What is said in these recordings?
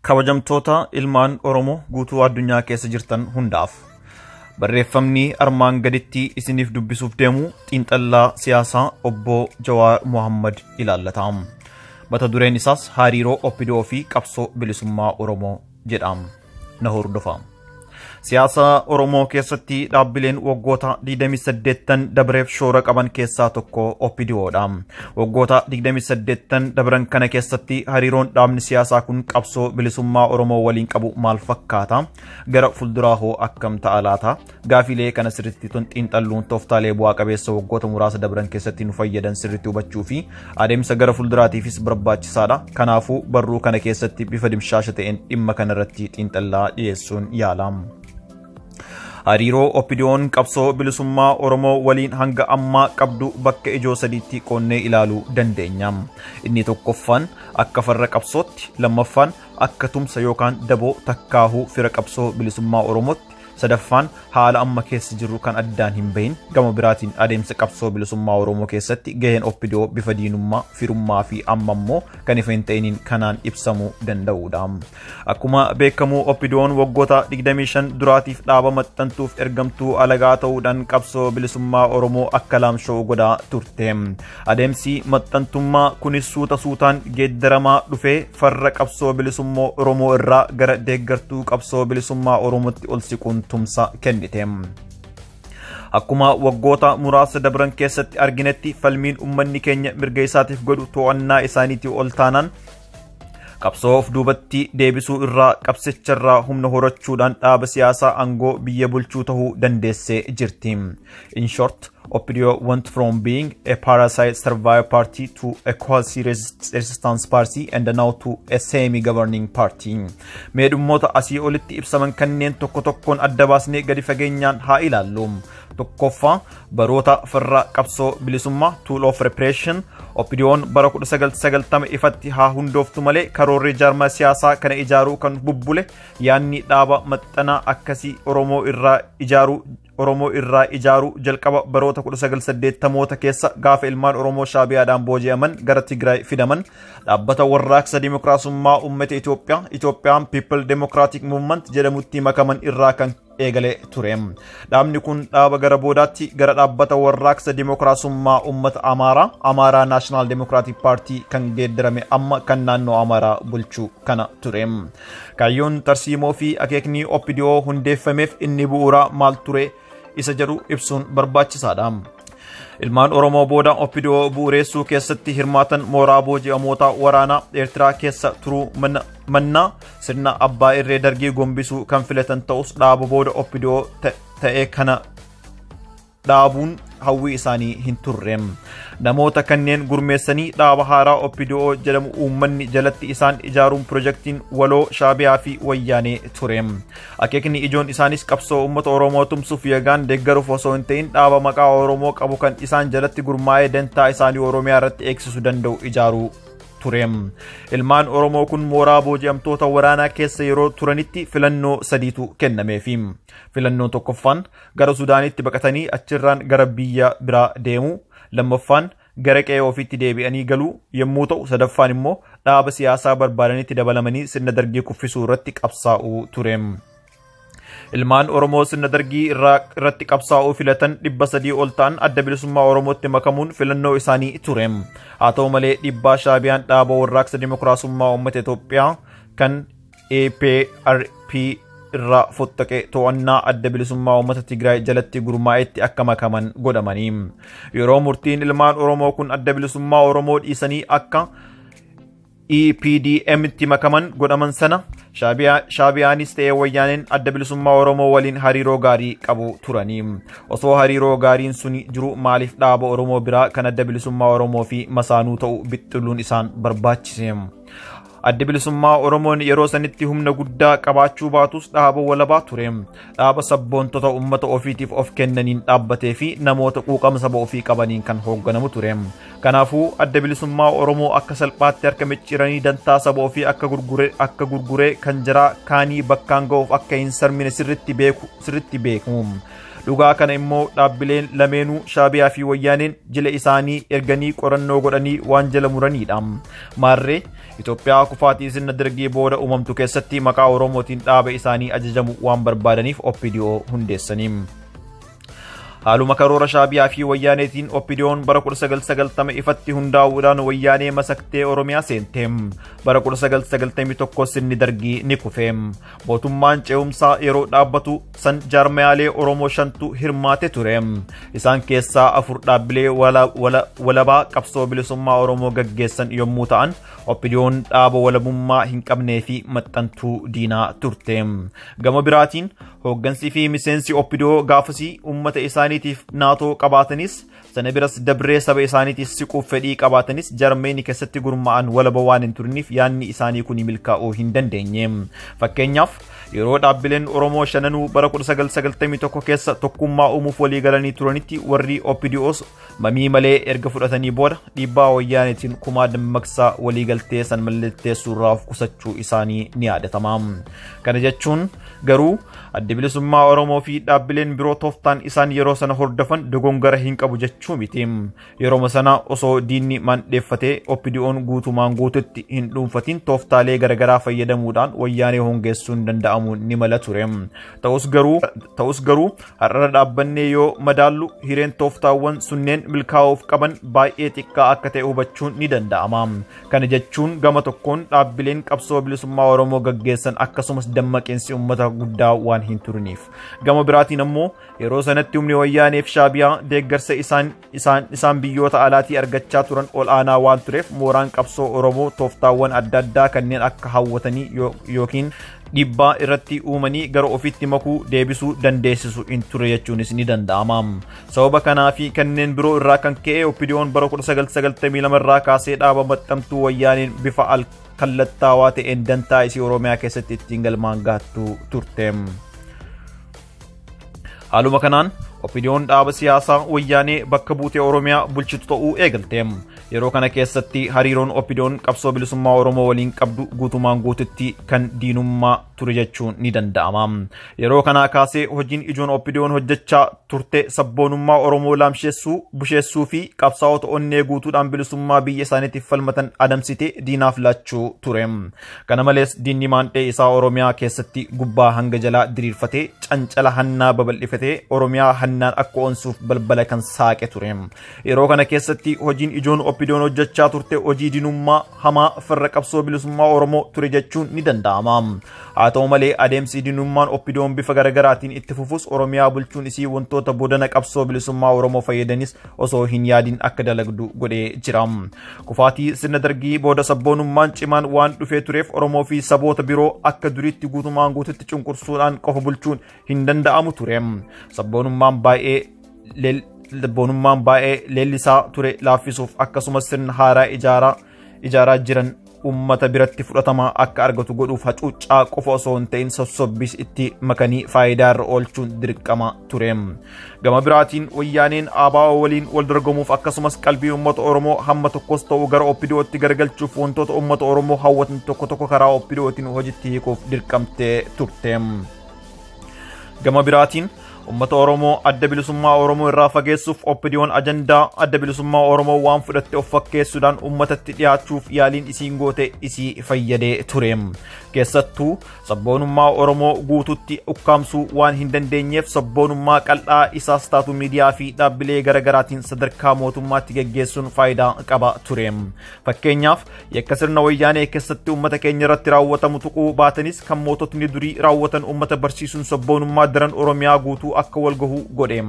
Kabajamtoota ilmaan Oromoo guutuu addunyaa keessa jirtan hundaaf barreeffamni armaan gaditti isiniif dubbisuuf deemu xiinxallaa siyaasaa obbo Jawaar Mohammad ilaallata. Mata dureen isaas hariiroo OPDO fi qabsoo bilisummaa Oromoo jedhama. Na hordofa. Siyaasa Oromoo keessatti dhaabbileen waggoota 28 dabreef shoora qaban keessaa tokko OPDOdha. Waggoota 28 dabran kana keessatti hariiroon dhaabni siyaasaa kun qabsoo bilisummaa Oromoo waliin qabu maal fakkaata? Gara fuulduraa hoo akkam ta'a laata? Gaafilee kana sirriitti xiinxalluun tooftaalee bu'aa qabeessa waggoota muraasa dabran keessatti nu fayyadan sirriitti hubachuu fi adeemsa gara fuulduraatiifis barbaachisaadha. Kanaafuu barruu kana keessatti bifa dimshaasha ta'een dhimma kanarratti xiinxallaa dhiyeessuun yaala. Hariiroo OPDO'n qabsoo bilisummaa Oromoo waliin hanga ammaa qabdu bakka ijoo sadiitti qoonnee ilaaluu dandeenya. Inni tokkoffaan akka farra qabsootti, lammaffaan akka tumsa yookaan daboo takkaahuu fira qabsoo bilisummaa Oromootti, sadaffaan haala amma keessa jirru kan addaan hin bahin gama biraatiin adeemsa qabsoo bilisummaa Oromoo keessatti gaheen OPDO bifa diinummaa, firummaa fi amma immoo kan ifa hin ta'iniin kanaan ibsamuu danda'udha. Akkuma beekamu OPDO'n waggoota 25 duraatiif dhaaba maxxantuuf ergamtuu alagaa ta'uudhaan qabsoo bilisummaa Oromoo akka laamsha'u godhaa turte. Adeemsi maxxantummaa kunis suuta suutaan geeddaramaa dhufee farra qabsoo bilisummaa Oromoo irraa gara deeggartuu qabsoo bilisummaa Oromootti ol siquun tumsa kennite. Akkuma waggoota muraasa dabran keessatti arginetti falmiin uummanni keenya mirga isaatiif godhu to'annaa isaaniitii ol taanaan qabsoo of duubatti deebisuu irraa qabsicharraa humna horachuudhaan dhaaba siyaasaa aangoo biyya bulchuu ta'uu dandeessee jirti. In short, OPDO went from being a parasite survivor party to a quasi-resistance party and now to a semi-governing party. Meedhummoota asii olitti ibsaman kanneen tokko tokkoon adda baasnee gadi fageenyaan haa ilaallu. Tokkoffaa, baroota farra qabsoo bilisummaa, tool of repression. OPDO'n bara 1990 ifatti haa hundooftu malee karoorri jaarmaa siyaasaa kana ijaaruu kan bubbule yaanni dhaaba maxxanaa akkasii Oromoo irraa ijaaruu jalqaba baroota 1980moota keessa gaafa ilmaan Oromoo Shaabiyaadhaan booji'aman gara Tigraay fidaman dhaabbata warraaqsa dimokiraasummaa uummata Itoophiyaa, Ethiopian People Democratic Movement jedhamutti makaman irraa kan eegalee ture. Dhaabni kun dhaaba gara boodaatti gara dhaabbata warraaqsa dimokiraasummaa uummata Amaaraa, Amaaraa National Democratic Party kan geeddarame amma kan naannoo Amaaraa bulchuu kana ture. Kaayyoon tarsiimoo fi akeekni OPDO hundeeffameef inni bu'uuraa maal ture isa jedhu ibsuun barbaachisaadha. Ilmaan Oromoo booda OPDO bu'uureessuu keessatti hirmaatan mooraa booji'amoota waraanaa Eertiraa keessa turuu mannaa sirna abbaa irree Dargii gombisuu kan filatan ta'us, dhaaba booda OPDO ta'e kana dhaabuun hawwii isaanii hin turre. Namoota kanneen gurmeessanii dhaaba haaraa OPDO jedhamu uummanni jalatti isaan ijaaruun pirojektiin waloo Shaabiyaa fi Wayyaanee ture. Akeekni ijoon isaanis qabsoo uummata Oromoo tumsuuf yookaan deeggaruuf osoo hin ta'in dhaaba maqaa Oromoo qabu kan isaan jalatti gurmaa'ee dantaa isaanii Oromiyaa irratti eegsisuu danda'u ijaaruu ture. Ilmaan Oromoo kun mooraa booji'amtoota waraanaa keessa yeroo turanitti filannoo sadiitu kennameefi. Filannoon tokkoffaan gara Sudaanitti baqatanii achirraan gara biyya biraa deemuu, lammaffaan gara qe'ee ofiitti deebi'anii galuu yommuu ta'u, sadaffaan immoo dhaaba siyaasaa barbaadanitti dabalamanii sirna Dargii kuffisuu irratti qabsaa'uu ture. Ilmaan Oromoo sirna Dargii irratti qabsaa'uu filatan 300 ol ta'an Adda Bilisummaa Oromootti makamuun filannoo isaanii ture. Haa ta'u malee, dhiibbaa Shaabiyaan dhaaba warraaqsa dimokiraasummaa uummata Itoophiyaa kan EPRP irraa fottaqe to'annaa Adda Bilisummaa Uummata Tigraay jalatti gurmaa'etti akka makaman godhamanii. Yeroo murtiin ilmaan Oromoo kun Adda Bilisummaa Oromoo dhiisanii akka EPDM tti makaman godhaman sana Shaabiyaanis ta'ee Wayyaaneen Adda Bilisummaa Oromoo waliin hariiroo gaarii qabu turanii. Osoo hariiroo gaariin suni jiru maaliif dhaaba Oromoo biraa kan Adda Bilisummaa Oromoo fi masaanuu ta'u bixxiluun isaan barbaachise? Adda Bilisummaa Oromoon yeroo sanitti humna guddaa qabaachuu baatus dhaaba walabaa ture. Dhaaba sabboontota uummata ofiitiif of kennaniin dhaabbatee fi namoota quuqama saba ofii qabaniin kan hoogganamu ture. Kanaafuu Adda Bilisummaa Oromoo akka salphaatti harka micciiranii dantaa saba ofii akka gurguree kan jiraa kaanii bakkaan ga'uuf akka hin sarmine sirritti beeku sirritti beeku. Dhugaa kana immoo dhaabbileen lameenuu, Shaabiyaa fi Wayyaaneen, jila isaanii erganii qorannoo godhanii waan jala muranidha. Maarree Itoophiyaa kufaatii sirna Dargii booda uumamtu keessatti maqaa Oromootiin dhaaba isaanii ajajamu waan barbaadaniif OPDO hundeessanii. Haaluma karoora Shaabiyaa fi Wayyaaneetiin OPDO'n bara 1990 ifatti hundaa'uudhaan Wayyaanee masaktee Oromiyaa seente. Bara 1991 sirni Dargii ni kufe. Mootummaan ce'umsaa yeroo dhaabbatu san jaarmayaalee Oromoo shantu hirmaate ture. Isaan keessaa 4 dhaabbilee walabaa qabsoo bilisummaa Oromoo gaggeessan yommuu ta'an, OPDO'n dhaaba walabummaa hin qabnee fi maxxantuu diinaa turte. Gama biraatiin hooggansi fi miseensi OPDO gaafasii uummata isaaniitiif naatoo qabaatanis, sana biras dabree saba isaaniitiif siquuf fedhii qabaatanis, jarmeeni keessatti gurmaa'an walaba waan hin turiniif yaadni isaanii kun milkaa'uu hin dandeenye. Fakkeenyaaf, yeroo dhaabbileen Oromoo shananuu bara 1991 keessa tokkummaa uumuuf walii galanii turanitti, warri OPDOs mamii malee erga fudhatanii booda dhiibbaa Wayyaaneetiin Kumaa Dammaqsaa waliigaltee san mallatteessuurraa of qusachuu isaanii ni yaadatama. Kana jechuun garuu Adda Bilisummaa Oromoo fi dhaabbileen biroo tooftaan isaan yeroo sana hordofan dogongora hin qabu jechuu miti. Yeroo sana osoo diinni mandheeffatee OPDO'n guutumaan guututti hin dhuunfatin tooftaalee garaagaraa fayyadamuudhaan Wayyaanee hongeessuun danda'amu ni mala ture. Ta'us garuu har'arra dhaabbannee yoo madaallu, hireen tooftaawwan sunneen milkaa'uuf qaban baay'ee xiqqaa akka ta'e hubachuun ni danda'ama. Kana jechuun gama tokkoon dhaabbileen qabsoo bilisummaa Oromoo gaggeessan akkasumas dammaqinsi uummata guddaa waan hin turiniif. Gama biraatiin ammoo yeroo sanatti humni Wayyaaneef Shaabiyaa deeggarsa isaan isaan isaan biyyoota alaatii argachaa turan ol aanaa waan tureef, mooraan qabsoo Oromoo tooftaawwan adda addaa kanneen akka hawwatanii yookiin dhiibbaa irratti uumanii gara ofiitti makuu deebisuu dandeessisu hin ture jechuunis ni danda'ama. Sababa kanaa fi kanneen biroo irraa kan ka'e OPDO'n bara 1992 irraa kaasee dhaaba maxxantuu Wayyaaneen bifa al kallattaawaa ta'een dantaa isii Oromiyaa keessatti ittiin galmaan gahattu turte. Haaluma kanaan OPDO'n dhaaba siyaasaa Wayyaanee bakka buutee Oromiyaa bulchitu ta'uu eegalte. Yeroo kana keessatti hariiroon OPDO'n qabsoo bilisummaa Oromoo waliin qabdu guutumaan guututti kan diinummaa ture jechuun ni danda'ama. Yeroo kanaa kaasee hojiin ijoon OPDO'n hojjechaa turte sabboonummaa Oromoo laamsheessuu, busheessuu fi qabsaa'ota onnee guutuudhaan bilisummaa biyya isaaniitiif falmatan adamsitee diinaaf laachuu ture. Kana malees diinni maandhee isaa Oromiyaa keessatti gubbaa hanga jalaa diriirfatee cancala hannaa babal'ifatee Oromiyaa hannaan akka onsuuf balbala kan saaqe ture. Yeroo kana keessatti hojiin ijoon OPDO'n hojjechaa turte hojii diinummaa hamaa farra qabsoo bilisummaa Oromoo ture jechuun ni danda'ama. Haa ta'u malee, adeemsi diinummaan OPDO'n bifa garaagaraatiin itti fufus, Oromiyaa bulchuun isii wantoota bodana qabsoo bilisummaa Oromoo fayyadanis osoo hin yaadin akka dalagdu godhee jira. Kufaatii sirna Dargii booda sabboonummaan cimaan waan dhufee tureef, Oromoo fi saboota biroo akka duriitti guutumaan guututti cunqursuudhaan qofa bulchuun hin danda'amu ture. Sabboonummaan baay'ee leellisaa ture laaffisuuf, akkasumas sirna haaraa ijaaraa jiran ummata biratti fudhatama akka argatu godhuuf, hacuuccaa qofa osoo hin ta'in sossobbis itti makanii faayidaa irra oolchuun dirqama ture. Gama biraatiin Wayyaaneen ABO waliin wal dorgomuuf, akkasumas qalbii uummata Oromoo hamma tokkos ta'u gara OPDOtti garagalchuuf, wantoota uummata Oromoo hawwatan tokko tokko karaa OPDOtiin hojiitti hiikuuf dirqamtee turte. Gama biraatiin uummata Oromoo Adda Bilisummaa Oromoo irraa fageessuuf OPDO'n ajandaa Adda Bilisummaa Oromoo waan fudhatte of fakkeessuudhaan uummatatti dhiyaachuuf yaaliin isiin goote isii fayyadee ture. Keessattuu sabboonummaa Oromoo guututti ukkaamsuu waan hin dandeenyeef, sabboonummaa qal'aa isaas taatu miidiyaa fi dhaabbilee garaagaraatiin sadarkaa mootummaatti geggeessuun faayidaa qaba ture. Fakkeenyaaf, yakka sirna Wayyaanee keessatti uummata keenya irratti raawwatamu tuquu baatanis, kan moototni durii raawwatan uummata barsiisuun sabboonummaa daran Oromiyaa guutuu akka wal gahu godhe.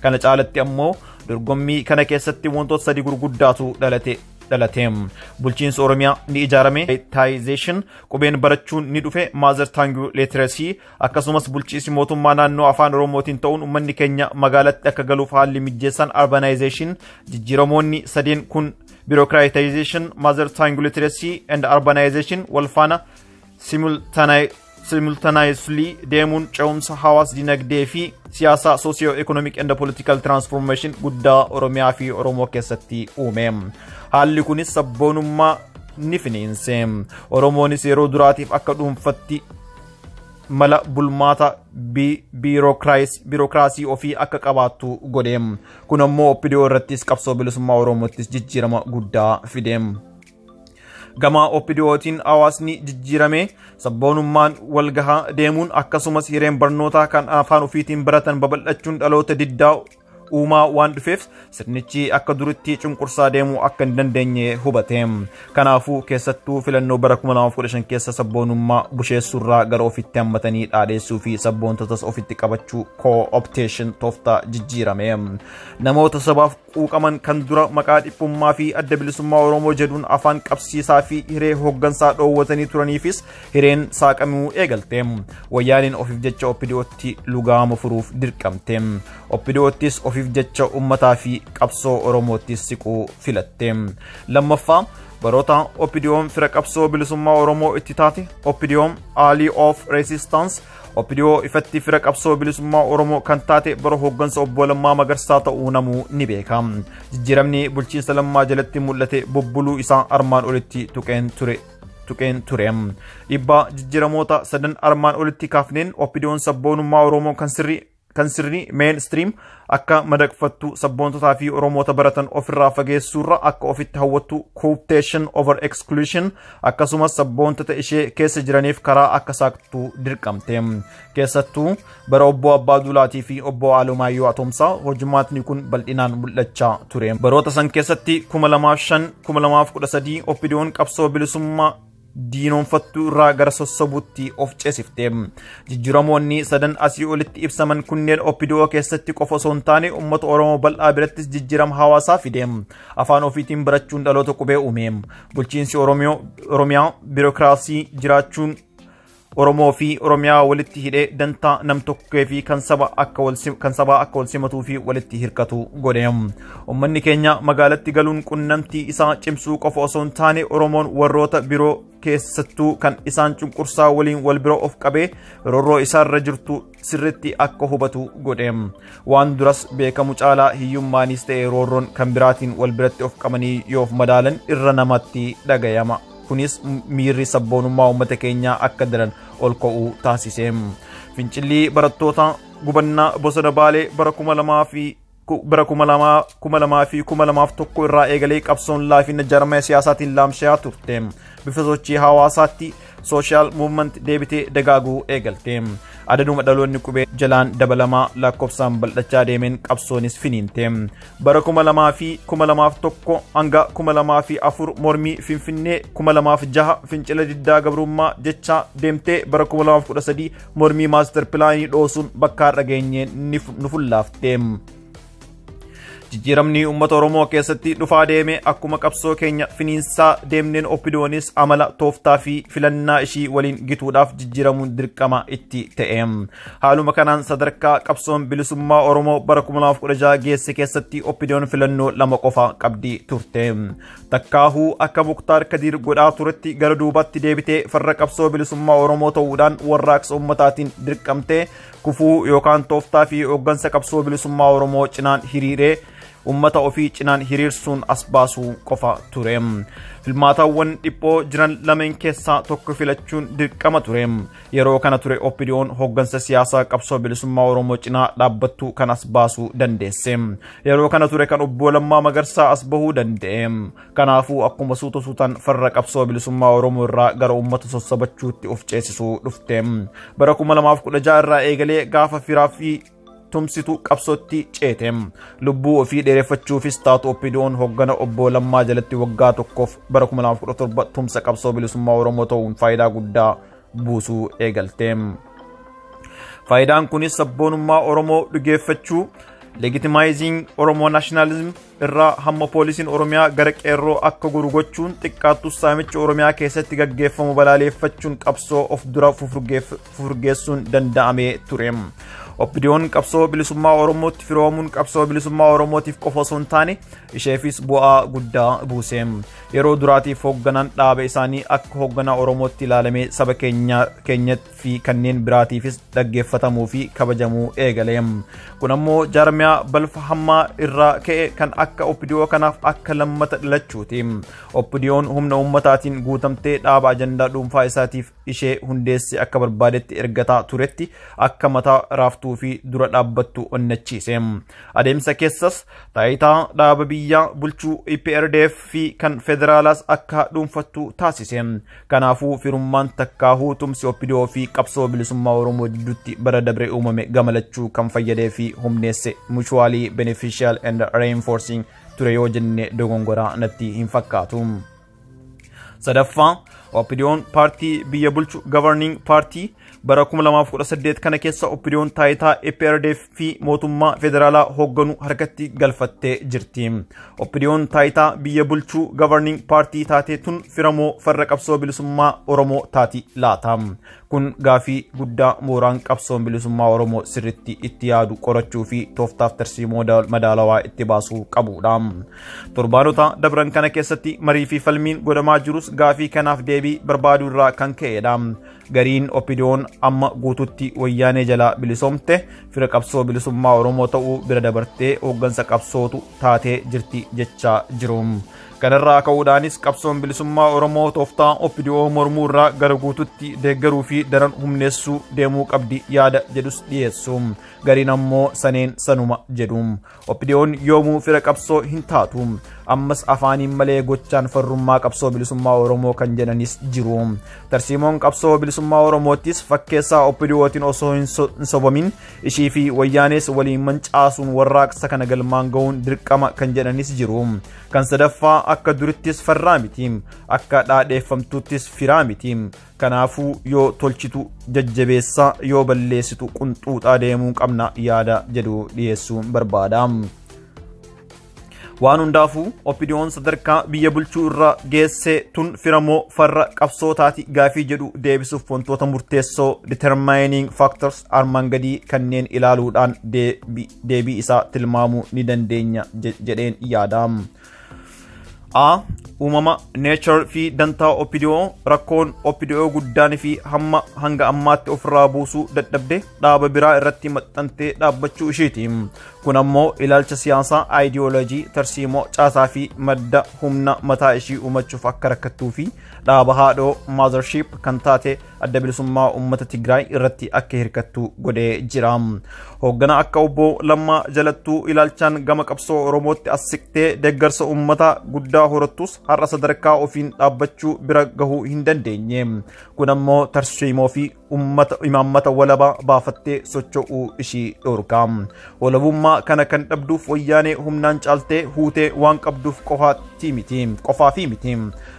Kana caalatti ammoo dorgommii kana keessatti wantoota sadi gurguddaatu dhalate. Bulchiinsa Oromiyaa ni ijaarame, tization, qubeen barachuun ni dhufe, mother tongue literacy, akkasumas bulchiinsi mootummaa naannoo afaan Oromootiin ta'uun uummanni keenya magaalatti akka galuuf haalli mijeessan, urbanization. Jijjiiramoonni sadeen kun, bureaucratization, mother tongue literacy and urbanization, wal faana simultaneously deemuun ce'umsa hawaas dinagdee fi siyaasaa, socio economic and political transformation, guddaa Oromiyaa fi Oromoo keessatti uume. Haalli kunis sabboonummaa ni finiinse. Oromoonis yeroo duraatiif akka dhuunfatti mala bulmaata biirokiraasii ofii akka qabaattu godhe. Kun ammoo OPDO irrattis qabsoo bilisummaa Oromoottis jijjiirama guddaa fide. Gama OPDOtiin hawaasni jijjiirame sabboonummaan walgahaa deemuun akkasumas hireen barnootaa kan afaan ofiitiin baratan babal'achuun dhaloota diddaa uumaa waan dhufeef sirnichi akka duritti cunqursaa deemuu akka hin dandeenye hubate. Kanaafuu keessattuu filannoo bara 2015 keessa sabboonummaa busheessuurraa gara ofitti hammatanii dhaadheessuu fi sabboontotas ofitti qabachuu co-optation tooftaa jijjiirame. Namoota sabaaf quuqaman kan dura maqaa dhiphummaa fi adda bilisummaa Oromoo jedhuun afaan qabsiisaa fi hiree hooggansaa dhoowwatanii turaniifis hireen saaqamuu eegalte. Wayyaaniin ofiif jecha OPDOtti lugaama furuuf dirqamte. OPDOttis ofiif jecha uummataa fi qabsoo Oromootti siquu filatte. Lammaffaa, baroota OPDO'n fira qabsoo bilisummaa Oromoo itti taate, OPDO'n Ally of Resistance. OPDO ifatti fira qabsoo bilisummaa Oromoo kan taate bara hooggansa obbo Lammaa Magarsaa ta'uu namuu ni beeka. Jijjiiramni bulchiinsa Lammaa jalatti mul'ate bubbuluu isaa armaan olitti tuqeen ture. Dhiibbaa jijjiiramoota sadan armaan olitti kaafneen OPDO'n sabboonummaa Oromoo kan sirrii mainstream akka madaqfattu, sabboontotaa fi Oromoota baratan ofirraa fageessuurra akka ofitti hawwattu cooptation over exclusion, akkasumas sabboontota ishee keessa jiraniif karaa akka saaqtu dirqamte. Keessattuu bara obbo Abbaa Duulaatii fi obbo Alumaayyoo Atoomsaa hojimaatni kun bal'inaan mul'achaa ture. Baroota san keessatti 2005 2013 OPDO'n qabsoo bilisummaa diinoonfattuu irraa gara sossobuutti of ceesifte. Jijjiiramoonni sadan asii olitti ibsaman kunneen OPDO keessatti qofa osoo hin taane uummata Oromoo bal'aa birattis jijjiirama hawaasaa fide. Afaan ofiitiin barachuun dhaloota qubee uume. Bulchiinsi Oromiyaa biirokiraasii jiraachuun Oromoo fi Oromiyaa walitti hidhee dantaa nam-tokkee fi kan saba akka wal simatuu fi walitti hirkatu godhe. Uummanni keenya magaalatti galuun qunnamtii isaa cimsuu qofa osoo hin taane Oromoon warroota biroo keessattuu kan isaan cunqursaa waliin wal bira of qabee roorroo isaarra jirtu sirriitti akka hubatu godhe. Waan duras beekamu caalaa hiyyummaanis ta'e roorroon kan biraatiin wal biratti of qabanii yoo of madaalan irra namatti dhagayama. Kunis miirri sabboonummaa uummata keenyaa akka daran ol ka'uu taasise. Fincilli barattoota gubannaa bosona Baalee bara 2000 fi 2001 irraa eegalee qabsoon laafina jarmaya siyaasaatiin laamshayaa turte. Bifa sochii hawaasaatti social movement deebitee dagaaguu eegalte. Adaduma dhaloonni qubee jalaan dabalamaa lakkoofsaan bal'achaa deemeen qabsoonis finiinte. Bara 2000 fi 2001 hanga 2004 mormii Finfinnee, 2006 fincila diddaa gabrummaa jecha deemtee bara 2013 mormii master pilaanii dhoosuun bakka har'a geenyeen nu fullaafte. Jijjiiramni uummata Oromoo keessatti dhufaa deeme akkuma qabsoo keenya finiinsaa deemneen OPDOnis amala, tooftaa fi filannaa ishii waliin gituudhaaf jijjiiramuun dirqama itti ta'e. Haaluma kanaan sadarkaa qabsoon bilisummaa Oromoo bara 2016 geesse keessatti OPDOn filannoo lama qofa qabdi turte. Takkaahuu akka Muktaar Kadiir godhaa turetti gara duubatti deebitee farra qabsoo bilisummaa Oromoo ta'uudhaan warraaqsa uummataatiin dirqamtee kufuu yookaan tooftaa fi hooggansa qabsoo bilisummaa Oromoo cinaan hiriiree ummata ofii cinaan hiriirsuun as baasuu qofa ture. Filmaatawwan dhiphoo jiran lameen keessaa tokko filachuun dirqama ture. Yeroo kana ture OPDO'n hooggansa siyaasaa qabsoo bilisummaa Oromoo cinaa dhaabbattu kan as baasuu dandeesse. Yeroo kana ture kan obbo Lammaa Magarsaa as bahuu danda'e. Kanaafuu akkuma suuta suutaan farra qabsoo bilisummaa Oromoo irraa gara uummata sossobachuutti of ceesisuu dhufte. Bara 2016 irraa eegalee gaafa firaa fi tumsitu qabsootti ceete. Lubbuu ofii dheereffachuufis taatu OPDO'n hoggana obbo Lammaa jalatti waggaa tokkoof bara 2017 tumsa qabsoo bilisummaa Oromoo ta'uun faayidaa guddaa buusuu eegalte. Faayidaan kunis sabboonummaa Oromoo dhugeeffachuu, legitimizing Oromo nationalism, irraa hamma poolisiin Oromiyaa gara qeerroo akka goru gochuun, xiqqaattus saamicha Oromiyaa keessatti gaggeeffamu balaaleeffachuun qabsoo of dura fufurgeessuun danda'amee ture. OPDO'n qabsoo bilisummaa Oromootti firoomuun qabsoo bilisummaa Oromootiif qofa osoo hin taane isheefis bu'aa guddaa buuse. Yeroo duraatiif hoogganaan dhaaba isaanii akka hoogganaa Oromootti ilaalamee saba keenya fi kanneen biraatiifis dhaggeeffatamuu fi kabajamuu eegale. Kun ammoo jaarmiyaa balfa hammaa irraa ka'e kan akka OPDO kanaaf akka lammata dhalachuuti. OPDO'n humna uummataatiin guutamtee dhaaba ajandaa dhuunfaa isaatiif ishee hundeesse akka barbaadetti ergataa turetti akka mataa raaftuu kakaaftuu fi dura dhaabbattu onnachiise. Adeemsa keessas taayitaa dhaaba biyyaa bulchuu EPRDF fi kan federaalaas akka dhuunfattu taasise. Kanaafuu firummaan takkaahuu tumsi OPDO fi qabsoo bilisummaa Oromoo jidduutti bara dabre uumame gamalachuu kan fayyadee fi humneesse mutually beneficial and reinforcing ture yoo jenne dogongoraa natti hin fakkaatu. Sadaffaa, OPDO'n paartii biyya bulchu, governing party, bara 2018 kana keessa OPDO'n taayitaa EPRDF fi mootummaa federaalaa hoogganu harkatti galfattee jirti. OPDO'n taayitaa biyya bulchuu, governing party, taatee tun firamoo farra qabsoo bilisummaa Oromoo taati laata? Kun gaafii guddaa mooraan qabsoon bilisummaa Oromoo sirritti itti yaadu, qorachuu fi tooftaaf tarsiimoo madaalawaa itti baasuu qabudha. Torbaanota dabran kana keessatti marii fi falmiin godhamaa jirus gaafii kanaaf deebii barbaaduu irraa kan ka'edha. Gariin OPDO'n amma guututti wayyaanee jalaa bilisoomte, fira qabsoo bilisummaa Oromoo ta'uu bira dabartee hooggansa qabsootu taatee jirti jechaa jiru. Kanarraa ka'uudhaanis qabsoon bilisummaa Oromoo tooftaa OPDO mormuu irraa gara guututti deeggaruu fi daran humneessuu deemuu qabdi yaada jedhus dhiyeessu. Gariin ammoo saneen sanuma jedhu. OPDO'n yoomuu fira qabsoo hin taatu. Ammas afaaniin malee gochaan farrummaa qabsoo bilisummaa Oromoo kan jedhanis jiru. Tarsiimoon qabsoo bilisummaa Oromoottis fakkeessaa OPDOtiin osoo hin sobamin ishii fi wayyaanes waliin mancaasuun warraaqsa kana galmaan ga'uun dirqama kan jedhanis jiru. Kan sadaffaa akka durittis farraa miti, akka dhaadheeffamtuuttis firaa miti. Kanaafuu yoo tolchitu jajjabeessaa, yoo balleessitu qunxuuxaa deemuu qabna yaada jedhu dhiyeessuun barbaada. Waan hundaafuu OPDO'n sadarkaa biyya bulchuu irra geesse tun firamoo farra qabsoo taati gaafii jedhu deebisuuf wantoota murteessoo, determining factors, armaan gadii kanneen ilaaluudhaan deebii isaa tilmaamuu ni dandeenya jedheen yaada. A. Uumama, nature, fi dantaa OPDO. Rakkoon OPDO guddaan fi hamma hanga ammaatti ofirraa buusuu dadhabde dhaaba biraa irratti maxxantee dhaabbachuu ishiiti. Kun ammoo ilaalcha siyaasaa, aayidiyoolojii, tarsiimoo, caasaa fi madda humna mataa ishii uumachuuf akka rakkattuu fi dhaaba haadhoo, mothership, kan taate Adda Bilisummaa Uummata Tigraay irratti akka hirkattu godhee jira. Hooggana akka obbo Lammaa jalattuu ilaalchaan gama qabsoo Oromootti as siqtee deeggarsa uummata guddaa horattus har'a sadarkaa ofiin dhaabbachuu bira gahuu hin dandeenye. Kun ammoo tarsiimoo fi uummata imaammata walabaa baafattee socho'uu ishii dhorka. Walabummaa kana kan dhabduuf wayyaanee humnaan caaltee huutee waan qabduuf qofaatti miti. Qofaafi miti.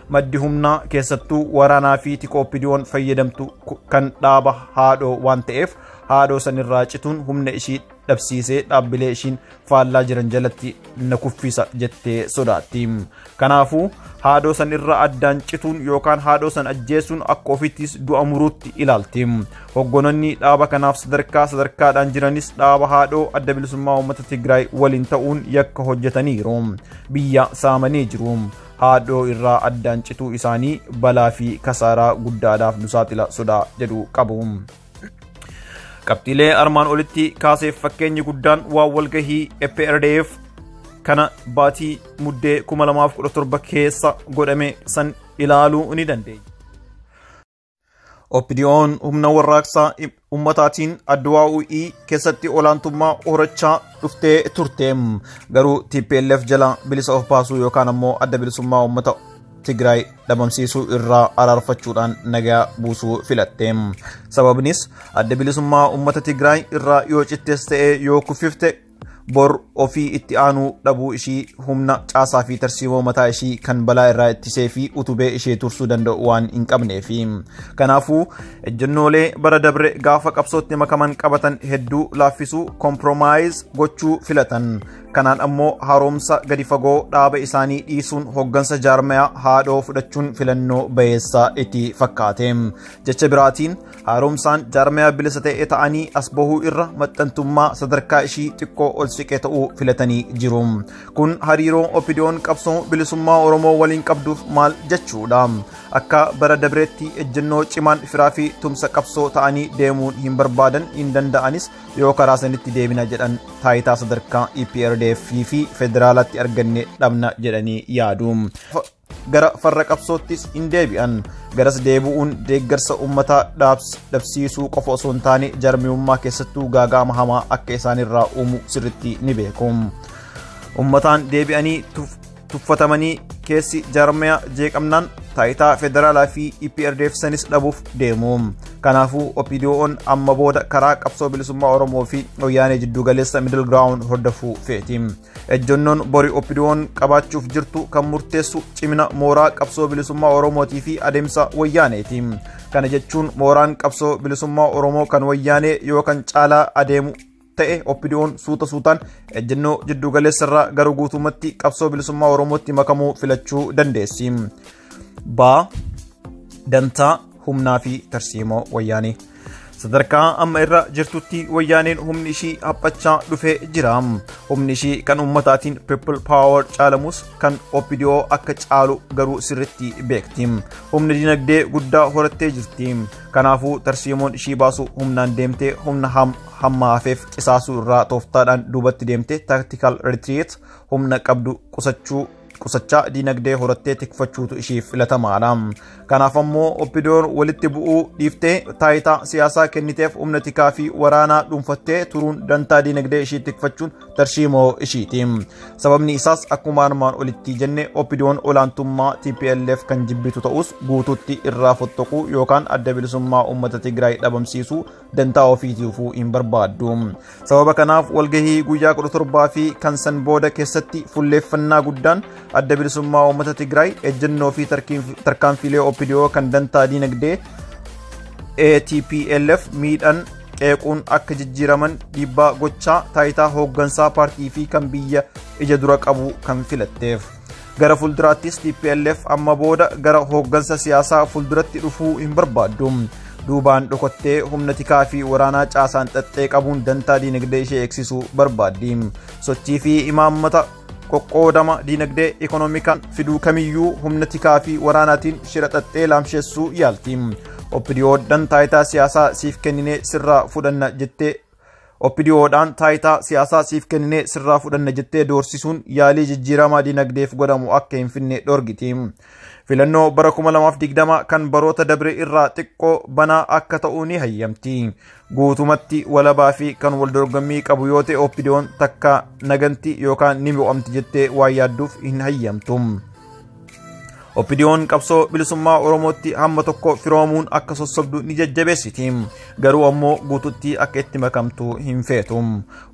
Maddi humnaa keessattuu waraanaa fi tika OPDO'n fayyadamtu kan dhaaba haadhoo waan ta'eef, haadhoo sanirraa cituun humna ishii dhabsiisee dhaabbilee ishiin faallaa jiran jalatti na kuffisa jettee sodaatti. Kanaafuu haadhoo sanirra addaan cituun yookaan haadhoo san ajjeesuun akka ofittis du'a muruutti ilaalti. Hoogganonni dhaaba kanaaf sadarkaa sadarkaadhaan jiranis dhaaba haadhoo Adda Bilisummaa Uummata Tigraay waliin ta'uun yakka hojjetaniiru. Biyya saamanii jiru. Haadhoo irraa addaan cituu isaanii balaa fi kasaaraa guddaadhaaf nu saaxila sodaa jedhu qabu. Qabxiilee armaan olitti kaaseef fakkeenyi guddaan waan walgahii EPRDF kana baatii Muddee 2017 keessa godhame san ilaaluu ni dandeenya. OPDO'n humna warraaqsaa ummataatiin Adwaa'u'ii keessatti olaantummaa horachaa dhuftee turte. Garuu TPLF jala bilisa of baasuu yookaan ammoo Adda Bilisummaa Uummata Tigraay dhabamsiisuu irraa araarfachuudhaan nagaa buusuu filatte. Sababnis Adda Bilisummaa Uummata Tigraay irraa yoo cittes ta'ee yoo kuffifte bor ofii itti aanuu dhabuu ishii, humna caasaa fi tarsiimoo mataa ishii kan balaa irraa ittisee fi utubee ishee tursuu danda'u waan hin qabneefi. Kanaafuu ejjennoolee bara dabre gaafa qabsootti makaman qabatan hedduu laaffisuu, compromise gochuu filatan. Kanaan ammoo haaromsa gadi fagoo dhaaba isaanii dhiisuun hooggansa jaarmayaa haadhoo fudhachuun filannoo bayeessaa itti fakkaate. Jecha biraatiin haaromsaan jaarmayaa bilisa ta'e ta'anii as bahuu irra maxxantummaa sadarkaa ishii xiqqoo ol siqee ta'uu filatanii jiru. Kun hariiroo OPDO'n qabsoo bilisummaa Oromoo waliin qabduuf maal jechuudha? Akka bara dabreetti ejjennoo cimaan firaa fi tumsa qabsoo ta'anii deemuun hin barbaadan, hin danda'anis. Yoo karaa sanitti deebina jedhan taayitaa sadarkaa EPRDF fi federaalaatti arganne dhabna jedhanii yaadu. Gara farra qabsoottis hin deebi'an. Garas deebi'uun deeggarsa uummataa dhabsiisuu qofa osoo hin taane jarmiyummaa keessattuu gaagaama hamaa akka isaanirraa uumu sirriitti ni beeku. Uummataan deebi'anii tuffatamanii keessi jarmiyaa jeeqamnaan taayitaa federaalaa fi EPRDF sanis dhabuuf deemu. Kanaafuu OPDO'n amma booda karaa qabsoo bilisummaa Oromoo fi wayyaanee jiddu galeessa middle ground hordofuu feeti. Ejjennoon bori OPDO'n qabaachuuf jirtu kan murteessu cimina mooraa qabsoo bilisummaa Oromootii fi adeemsa wayyaaneeti. Kana jechuun mooraan qabsoo bilisummaa Oromoo kan wayyaanee yookaan caalaa adeemu ta'e OPDO'n suuta suutaan ejjennoo jiddu galeessarraa gara guutummaatti qabsoo bilisummaa Oromootti makamuu filachuu dandeessi. Baa dantaa humnaa fi tarsiimoo wayyaanee. Sadarkaa amma irra jirtutti wayyaaneen humni ishii haphachaa dhufee jira. Humni ishii kan uummataatiin people power caalamus kan OPDO akka caalu garuu sirriitti beekti. Humni dinagdee guddaa horattee jirti. Kanaafuu tarsiimoon ishii baasu humnaan deemtee humna hamma hafeef qisaasuu irraa tooftaadhaan duubatti deemtee tactical retreat humna qabdu qusachaa dinagdee horattee tikfachuutu ishiif filatamaadha. Kanaaf ammoo OPDO'n walitti bu'uu dhiiftee taayitaa siyaasaa kenniteef humna tikaa fi waraanaa dhuunfattee turuun dantaa dinagdee ishii tikfachuun tarsiimoo ishiiti. Sababni isaas akkuma armaan olitti jenne OPDO'n olaantummaa TPLF kan jibbitu ta'us guutuutti irraa fottoquu yookaan adda bilisummaa uummata Tigraay dhabamsiisuu dantaa ofiitiifuu hin barbaaddu. Sababa kanaaf walgahii guyyaa 17 fi kan san booda keessatti fulleeffannaa guddaan adda bilisummaa uummata Tigraay ejjennoo fi tarkaanfiilee OPDO kan dantaa dinagdee ATPLF miidhan qeequun akka jijjiiraman dhiibbaa gochaa taayitaa hooggansaa paartii fi kan biyya ija dura qabu kan filatteef. Gara fuulduraattis TPLF amma booda gara hooggansa siyaasaa fuulduratti dhufuu hin barbaaddu. Duubaan dhokottee humna tikaa fi waraanaa caasaan xaxxee qabuun dantaa dinagdee ishee eegsisuu barbaaddi. Sochii fi imaammata qoqqoodama dinagdee ikoonomikaan fiduu kamiyyuu humna tikaa fi waraanaatiin shira xaxxee laamsheessuu yaalti. OPDO'dhaan taayitaa siyaasaa siif kenninee sirraa fudhanna jettee OPDO'dhaan taayitaa siyaasaa siif kenninee sirraa fudhanna jettee doorsisuun yaalii jijjiiramaa dinagdeef godhamu akka hin finne dhorgiti. Filannoo bara 2020 kan baroota dabre irraa xiqqoo banaa akka ta'u ni hayyamti. Guutumatti walabaa fi kan wal dorgommii qabu yoo ta'e OPDO'n takka naganti yookaan ni mo'amti jettee waan yaadduuf hin hayyamtu. OPDO'n qabsoo bilisummaa Oromootti hamma tokko firoomuun akka sossobdu ni jajjabeessiti. Garuu ammoo guututti akka itti makamtu hin feetu.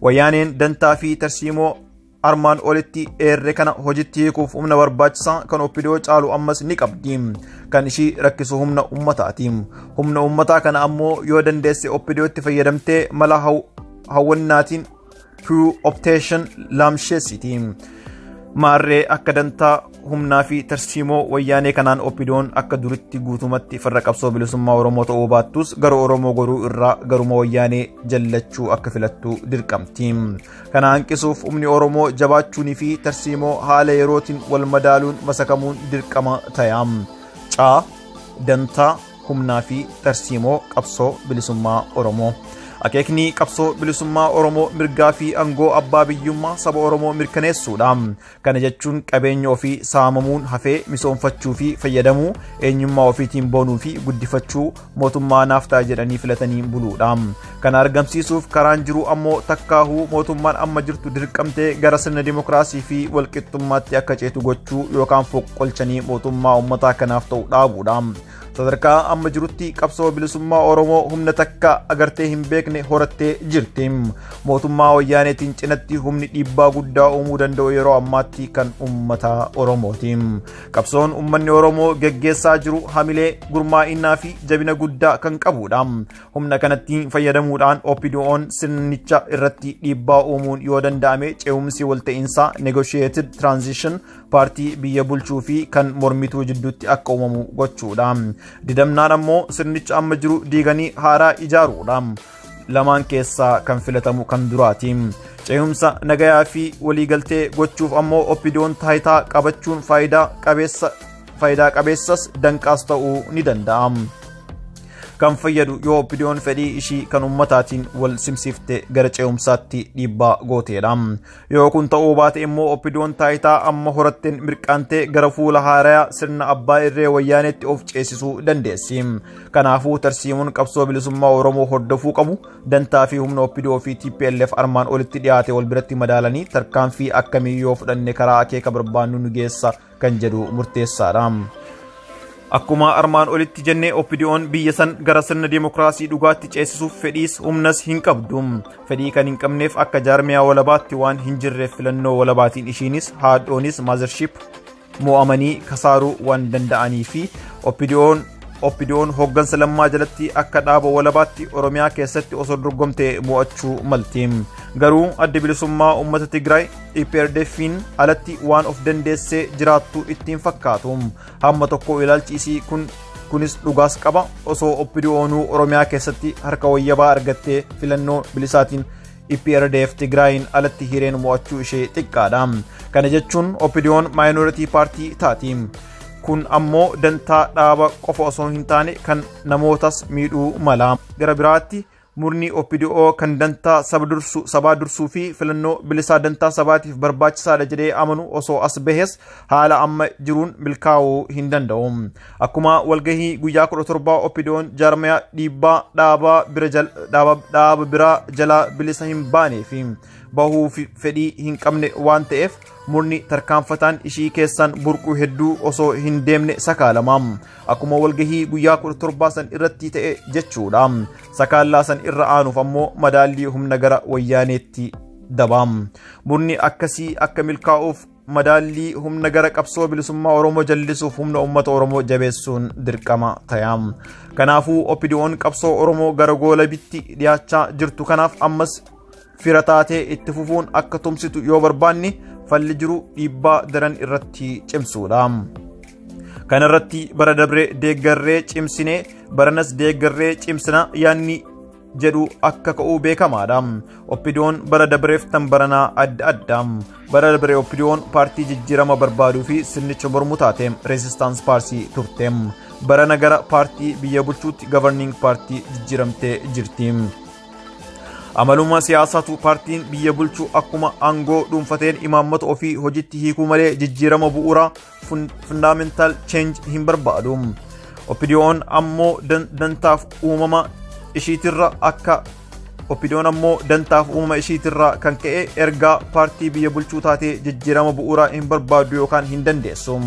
Wayyaaneen dantaa fi tarsiimoo armaan olitti eerre kana hojitti hiikuuf humna barbaachisaa kan OPDO caalu ammas ni qabdi. Kan ishii rakkisu humna uummataati. Humna uummataa kana ammoo yoo dandeesse OPDOtti fayyadamtee mala hawwannaatiin co-optation laamsheessiti. Maarree akka dantaa humnaa fi tarsiimoo wayyaanee kanaan OPDO'n akka duritti guutumatti farra qabsoo bilisummaa Oromoo ta'uu baattus gara Oromoo goruu irraa garuma wayyaanee jallachuu akka filattu dirqamti. Kana hanqisuuf humni Oromoo jabaachuunii fi tarsiimoo haala yerootiin wal madaaluun masakamuun dirqama ta'a. Caa dantaa humnaa fi tarsiimoo qabsoo bilisummaa Oromoo. Akeekni qabsoo bilisummaa Oromoo mirgaa fi aangoo abbaa biyyummaa saba Oromoo mirkaneessuudha. Kana jechuun qabeenya ofii saamamuun hafee misoomfachuu fi fayyadamuu, eenyummaa ofiitiin boonuu fi guddifachuu mootummaa naaf ta'a jedhanii filatanii buluudha. Kana argamsiisuuf karaan jiru ammoo takkaahuu mootummaan amma jirtu dirqamtee gara sirna dimokiraasii fi walqixxummaatti akka ceetu gochuu yookaan foqqolchanii mootummaa uummataa kanaaf ta'u dhaabuudha. Sadarkaa amma jirutti qabsoo bilisummaa Oromoo humna takka agartee hin beekne horattee jirti. Mootummaa wayyaaneetiin cinatti humni dhiibbaa guddaa uumuu danda'u yeroo ammaatti kan uummata Oromooti. Qabsoon uummanni Oromoo geggeessaa jiru hamilee gurmaa'innaa fi jabina guddaa kan qabudha. Humna kanatti fayyadamuudhaan OPDO'n sirnicha irratti dhiibbaa uumuun yoo danda'ame ce'umsi walta'iinsaa negotiated transition paartii biyya bulchuu fi kan mormituu jidduutti akka uumamu gochuudha. Didamnaan ammoo sirnicha amma jiru diiganii haaraa ijaaruudha. Lamaan keessaa kan filatamu kan duraati. Ce'umsa nagayaa fi waliigaltee gochuuf ammoo OPDO'n taayitaa qabachuun faayidaa qabeessas danqaas ta'uu ni danda'a. Kan fayyadu yoo OPDO'n fedhii ishii kan ummataatiin wal simsiifte gara ce'umsaatti dhiibbaa gooteedha. Yoo kun ta'uu baate immoo OPDO'n taayitaa amma horatteen mirqaantee gara fuula haarayaa sirna abbaa irree wayyaaneetti of ceesisuu dandeessi. Kanaafuu tarsiimuun qabsoo bilisummaa Oromoo hordofuu qabu dantaa fi humna OPDO fi TPLF armaan olitti dhiyaate wal biratti madaalanii tarkaanfii akkamii yoo fudhanne karaa akeeka barbaannu nu geessa kan jedhu murteessaadha. Akkuma armaan olitti jennee OPDO'n biyya san gara sirna dimookiraasii dhugaatti ceesisuuf fedhiis humnas hin qabdu. Fedhii kan hin qabneef akka jaarmiyaa walabaatti waan hin jirreef filannoo walabaatiin ishiinis haadhoonis mothership mo'amanii kasaaruu waan danda'anii fi OPDO'n hooggansa Lammaa jalatti akka dhaaba walabaatti Oromiyaa keessatti osoo dorgomte mo'achuu malti. Garuu adda bilisummaa uummata Tigraay EPRDF'n alatti waan of dandeessee jiraattu ittiin fakkaatu. Hamma tokko ilaalchi isii kunis dhugaas qaba. Osoo OPDO'nuu Oromiyaa keessatti harka wayyabaa argattee filannoo bilisaatiin EPRDF Tigraayin alatti hireen mo'achuu ishee xiqqaadha. Kana jechuun OPDO'n minority paartii taati. Kun ammoo dantaa dhaaba qofa osoo hin taane kan namootas miidhuu mala. Gara biraatti murni OPDO kan dantaa sabaa dursuu fi filannoo bilisaa dantaa sabaatiif barbaachisaadha jedhee amanu osoo as bahes haala amma jiruun milkaa'uu hin danda'u. Akkuma walgahii guyyaa 17 OPDO'n jaarmiyaa dhiibbaa dhaaba biraa jalaa bilisa hin baanee fi bahuu fedhii hin qabne waan ta'eef murni tarkaanfataan ishii keessaan burquu hedduu osoo hin deemne sakaalama. Akkuma walgahii guyyaa 17 san irratti ta'e jechuudha. Sakaallaa san irra aanuuf ammoo madaallii humna gara wayyaaneetti daba. Murni akkasii akka milkaa'uuf madaallii humna gara qabsoo bilisummaa Oromoo jallisuuf humna uummata Oromoo jabeessuun dirqama ta'a. Kanaafuu OPDO'n qabsoo Oromoo gara goolabitti dhiyaachaa jirtu kanaaf ammas fira taatee itti fufuun akka tumsitu yoo barbaanne falli jiru dhiibbaa daran irratti cimsuudha. Kanarratti bara dabree deeggarree cimsinee baranas deeggarree cimsina yaanni jedhu akka ka'uu beekamaadha. OPDO'n bara dabreef tan baranaa adda adda. Bara dabree OPDO'n paartii jijjiirama barbaaduu fi sirnicha mormu taate Resistance Party turte. Barana gara paartii biyya bulchuutti governing party jijjiiramtee jirti. Amaluma siyaasaatu paartiin biyya bulchu akkuma aangoo dhuunfateen imaammata ofii hojiitti hiikuu malee jijjiirama bu'uuraa fundamental change hin barbaadu. OPDO'n ammoo dantaaf uumama ishiitirra akka OPDO'n ammoo dantaaf uumama ishiitirra kan ka'e ergaa paartii biyya bulchuu taatee jijjiirama bu'uuraa hin barbaadu yookaan hin dandeessu.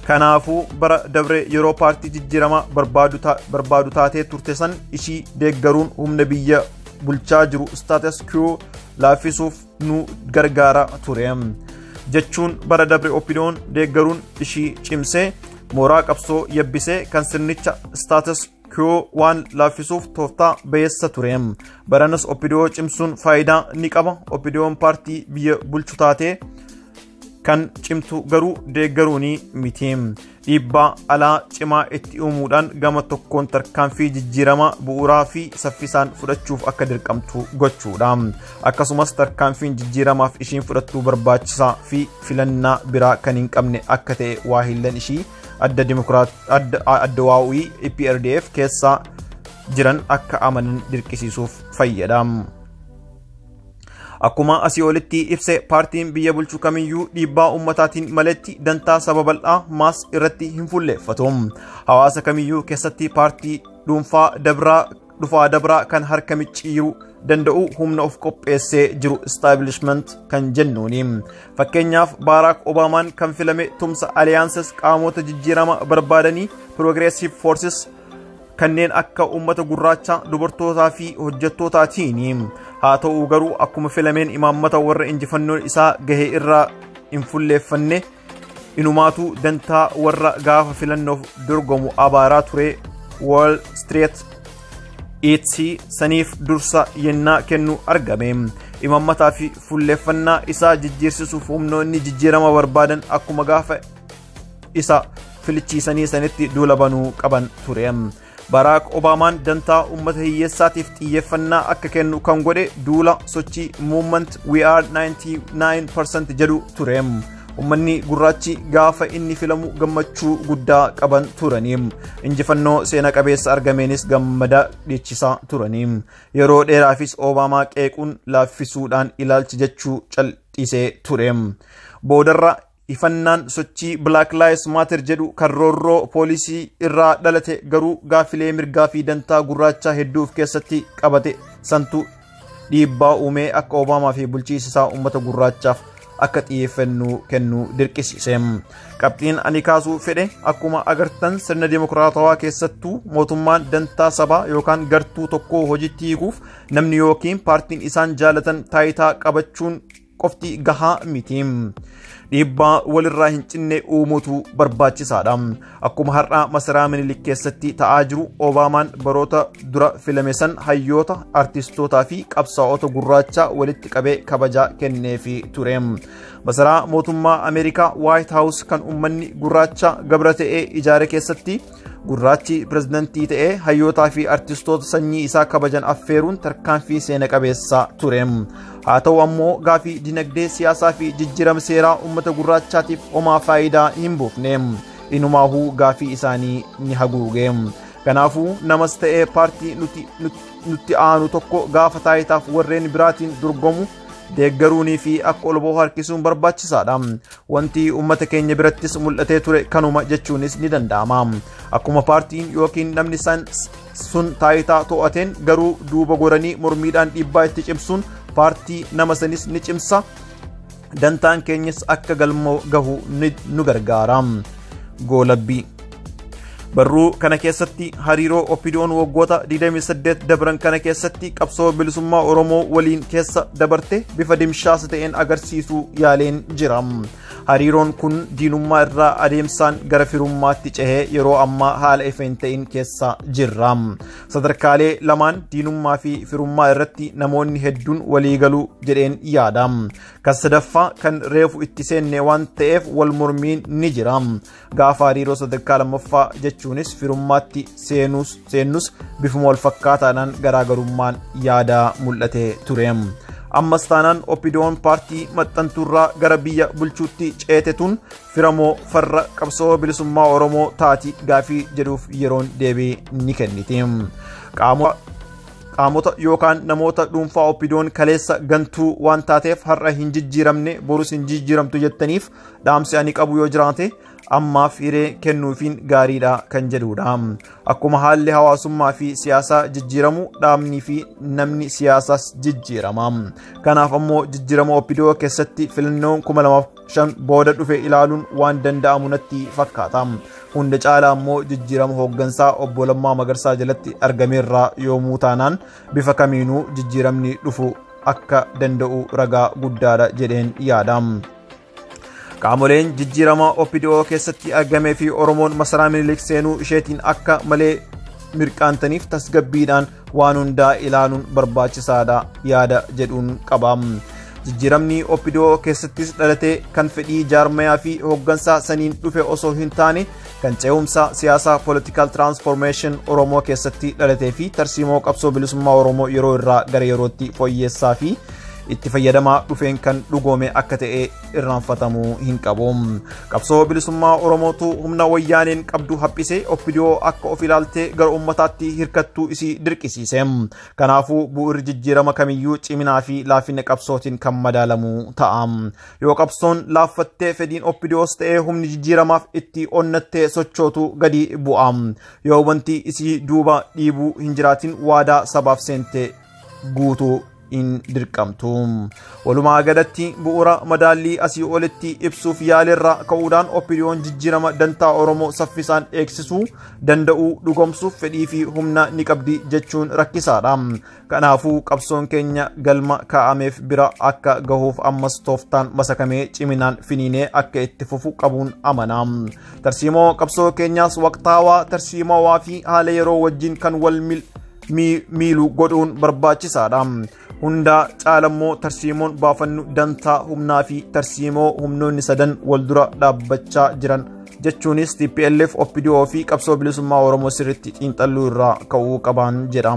Kanaafuu bara dabre yeroo paartii jijjiirama barbaadu taatee turte san ishii deeggaruun humna biyya bulchaa jiru status quo laaffisuuf nu gargaara ture. Jechuun bara dabre OPDO'n deeggaruun ishii cimsee mooraa qabsoo yabbisee kan sirnicha status quo waan laaffisuuf tooftaa bayeessa ture. Baranas OPDO cimsuun faayidaa ni qaba. OPDO'n paartii biyya bulchu taatee kan cimtu garuu deeggaruun miti. Dhiibbaa alaa cimaa itti uumuudhaan gama tokkoon tarkaanfii jijjiirama bu'uuraa fi saffisaan fudhachuuf akka dirqamtu gochuudha. Akkasumas tarkaanfiin jijjiiramaaf ishiin fudhattu barbaachisaa fi filannaa biraa kan hin qabne akka ta'e waahillan ishii adda waa'ii EPRDF keessa jiran akka amanan dirqisiisuuf fayyada. Akkuma asii olitti ibse paartiin biyya bulchu kamiyyuu dhiibbaa uummataatiin maletti dantaa saba bal'aa maas irratti hin fuulleeffatu. Hawaasa kamiyyuu keessatti paartii dhuunfaa dhufaa dabraa kan harka micciiruu danda'u humna of qopheessee jiru establishment kan jennuuni. Fakkeenyaaf Barack Obaamaan kan filame tumsa alliances qaamota jijjiirama barbaadanii progressive forces kanneen akka uummata gurraacha dubartootaa fi hojjettootaatiin. Haa ta'u garuu akkuma filameen imaammata warra injifannoon isaa gahe irraa hin fulleeffanne inumaatu dantaa warra gaafa filannoof dorgomu abaaraa ture Wall Street Eats saniif dursa yennaa kennu argame. Imaammataa fi fulleeffannaa isaa jijjiirsisuuf humnoonni jijjiirama barbaadan akkuma gaafa isa filichiisanii sanitti duula banuu qaban ture. Barack Obaamaan dantaa uummata hiyyeessaatiif xiyyeeffannaa akka kennu kan godhe duula sochii movement we are 99% jedhu ture. Uummanni gurraachi gaafa inni filamu gammachuu guddaa qaban turaniim. Injifannoo seena qabeessa argameenis gammada dhiichisaa turaniim. Yeroo dheeraafis Obaamaa qeequun laaffisuudhaan ilaalchi jechuu cal'isee tureem. Boodarra ifannaan sochii Black Lives Matter jedhu kan roorroo poolisii irraa dhalate garuu gaafilee mirgaa fi dantaa gurraachaa hedduu of keessatti qabate santu dhiibbaa uumee akka Obaamaa fi bulchiinsa isaa uummata gurraachaaf akka xiyyeeffannoo kennu dirqisiise. Qabxiin ani kaasuu fedhe akkuma agartan sirna dimokiraatawaa keessattuu mootummaan dantaa sabaa yookaan gartuu tokkoo hojiitti hiikuuf namni yookiin paartiin isaan jaalatan taayitaa qabachuun qofti gahaa miti. Dhiibbaa walirraa hin cinne uumuutu barbaachisaadha. Akkuma har'a masaraa Minilik keessatti ta'aa jiru Obaamaan baroota dura filame san hayyoota, artistootaa fi qabsaa'ota gurraachaa walitti qabee kabajaa kenneefii ture. Masaraa mootummaa Ameerikaa White House kan uummanni gurraacha gabra ta'ee ijaare keessatti gurraachi pirezidantii ta'ee hayyootaa fi artistoota sanyii isaa kabajan affeeruun tarkaanfii seena qabeessa ture. Haa ta'u ammoo gaafii dinagdee siyaasaa fi jijjiirama seeraa uummata gurraachaatiif homaa faayidaa hin buufne. Inumaahuu gaafii isaanii ni haguuge. Kanaafuu namas ta'ee paartii nutti aanu tokko gaafa taayitaaf warreen biraatiin dorgomu deeggaruunii fi akka ol ba'u harkisuun barbaachisaadha. Wanti uummata keenya birattis mul'atee ture kanuma jechuunis ni danda'ama. Akkuma paartiin yookiin namni sun taayitaa to'ateen garuu duuba goranii mormiidhaan dhiibbaa itti cimsuun paartii nama sanis ni cimsa. Dantaan keenyas akka galma gahu nu gargaara. Goolabbii. Barruu kana keessatti hariiroo OPDO'n waggoota 28 dabran kana keessatti qabsoo bilisummaa Oromoo waliin keessa dabarte bifa dimshaasa ta'een agarsiisuu yaaleen jira. Hariiroon kun diinummaa irraa adeemsaan gara firummaatti cehee yeroo ammaa haala ifa hin ta'in keessa jirra. Sadarkaalee lamaan diinummaa fi firummaa irratti namoonni hedduun waliigaluu jedheen yaada. Kan sadaffaa kan reefu itti seenne waan ta'eef wal mormiin ni jira. Gaafa hariiroo sadarkaa lammaffaa jechuunis firummaatti seennus bifuma wal fakkaataadhaan garaagarummaan yaada mul'atee ture. Ammas taanaan OPDO'n paartii maxxantuurraa gara biyya bulchuutti ceetetuun firamoo farra qabsoo bilisummaa Oromoo taati gaafii jedhuuf yeroon deebii ni kenniti. Qaamota yookaan namoota dhuunfaa OPDO'n kaleessa gantuu waan taateef har'a hin jijjiiramne borus hin jijjiiramtu jettaniif dhaamsi ani qabu yoo jiraate ammaaf hiree kennuufiin gaariidha kan jedhudha. Akkuma haalli hawaasummaa fi siyaasaa jijjiiramu dhaabni fi namni siyaasaas jijjiirama. Kanaaf ammoo jijjiirama OPDO keessatti filannoon 2005 booda dhufe ilaaluun waan danda'amu natti fakkaata. Hunda caalaa ammoo jijjiirama hooggansaa obbo Lammaa Magarsaa jalatti argameerraa yoomuu taanaan bifa kamiinuu jijjiiramni dhufu akka danda'u ragaa guddaadha jedheen yaada. Qaamoleen jijjiirama OPDO keessatti argamee fi Oromoon masaraa Minilik seenuu isheetiin akka malee mirqaantaniif tasgabbiidhaan waan hundaa ilaaluun barbaachisaadha yaada jedhuun qaba. Jijjiiramni OPDO keessattis dhalatee kan fedhii jaarmayaa fi hooggansaa saniin dhufe osoo hin taane kan ce'umsa siyaasaa political transformation Oromoo keessatti dhalatee fi tarsiimoo qabsoo bilisummaa Oromoo yeroo irraa gara yerootti fooyyessaa fi itti fayyadamaa dhufeen kan dhugoome akka ta'e irraanfatamuu hin qabu. Qabsoo bilisummaa Oromootu humna wayyaaneen qabdu haphisee OPDO akka of ilaaltee gara uummataatti hirkattuu isii dirqisiise. Kanaafuu bu'uurri jijjiirama kamiyyuu ciminaa fi laafina qabsootiin kan madaalamu ta'a. Yoo qabsoon laaffattee fedhiin OPDOs ta'ee humni jijjiiramaaf itti onnattee sochootu gadi bu'a. Yoo wanti isii duuba dhiibuu hin jiraatin waadaa sabaaf seente guutuu in dirqamtu. Walumaa galatti bu'uura madaallii asii olitti ibsuuf yaalirraa ka'uudhaan OPDO'n jijjiirama dantaa Oromoo saffisaan eegsisuu danda'uu dhugoomsuuf fedhii fi humna ni qabdi jechuun rakkisaadha. Kanaafuu qabsoon keenya galma kaa'ameef bira akka gahuuf ammas tooftaan masakamee ciminaan finiinee akka itti fufu qabuun amana. Tarsiimoo qabsoo keenyaas waqtaawaa tarsiimawaa fi haala yeroo wajjin kan wal miilu godhuun barbaachisaadha. Hunda caalammoo tarsiimoon baafannu dantaa humnaa fi tarsiimoo humnoonni sadan wal dura dhaabbachaa jiran jechuunis TPLF, OPDO fi qabsoo bilisummaa Oromoo sirriitti xiinxalluu irraa ka'uu qaban jedha.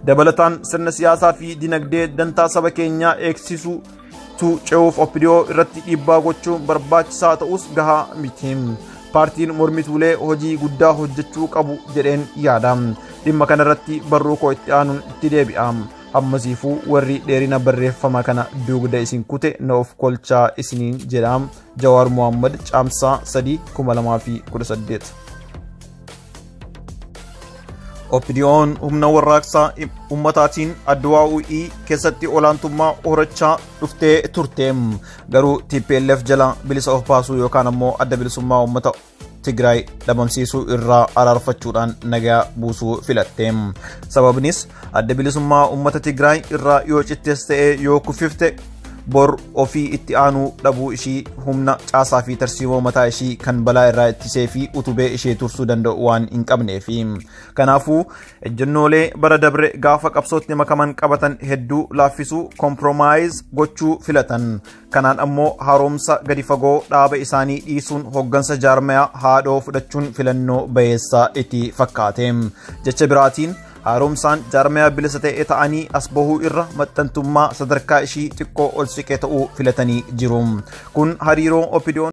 Dabalataan sirna siyaasaa fi dinagdee dantaa saba keenyaa eegsisuu Tu ce'uuf OPDO irratti dhiibbaa gochuun barbaachisaa ta'us gahaa miti. Paartiin mormituulee hojii guddaa hojjechuu qabu jedheen yaada. Dhimma kanarratti barruu koo itti aanuun itti deebi'a. Hammasiifuu warri dheerina barreeffama kana dugda isin kute na of kolchaa isiniin jedha. Jawaar Mohammad, Caamsaa 3, 2018. OPDO'n humna warraaqsaa ummataatiin Adwaa'u'ii keessatti olaantummaa horachaa dhuftee turte. Garuu TPLF jala bilisa of baasuu yookaan ammoo Adda Bilisummaa Uummata Tigraay dhabamsiisuu irraa araarfachuudhaan nagaa buusuu filatte. Sababnis Adda Bilisummaa Uummata Tigraay irraa yoo cittes ta'ee yoo kuffifte bor ofii itti aanuu dhabuu ishii, humna caasaa fi tarsiimoo mataa ishii kan balaa irraa ittisee fi utubee ishee tursuu danda'u waan hin qabneefi. Kanaafuu ejjennoolee bara dabre gaafa qabsootti makaman qabatan hedduu laaffisuu, compromise gochuu filatan. Kanaan ammoo haaromsa gadi fagoo dhaaba isaanii dhiisuun hoggansa jaarmayaa haadhoo fudhachuun filannoo bayeessaa itti fakkaate. Jecha biraatiin, haaromsaan jaarmayaa bilisa ta'e ta'anii as bahuu irra maxxantummaa sadarkaa ishii xiqqoo ol siqee ta'uu filatanii jiru. Kun hariiroo OPDO'n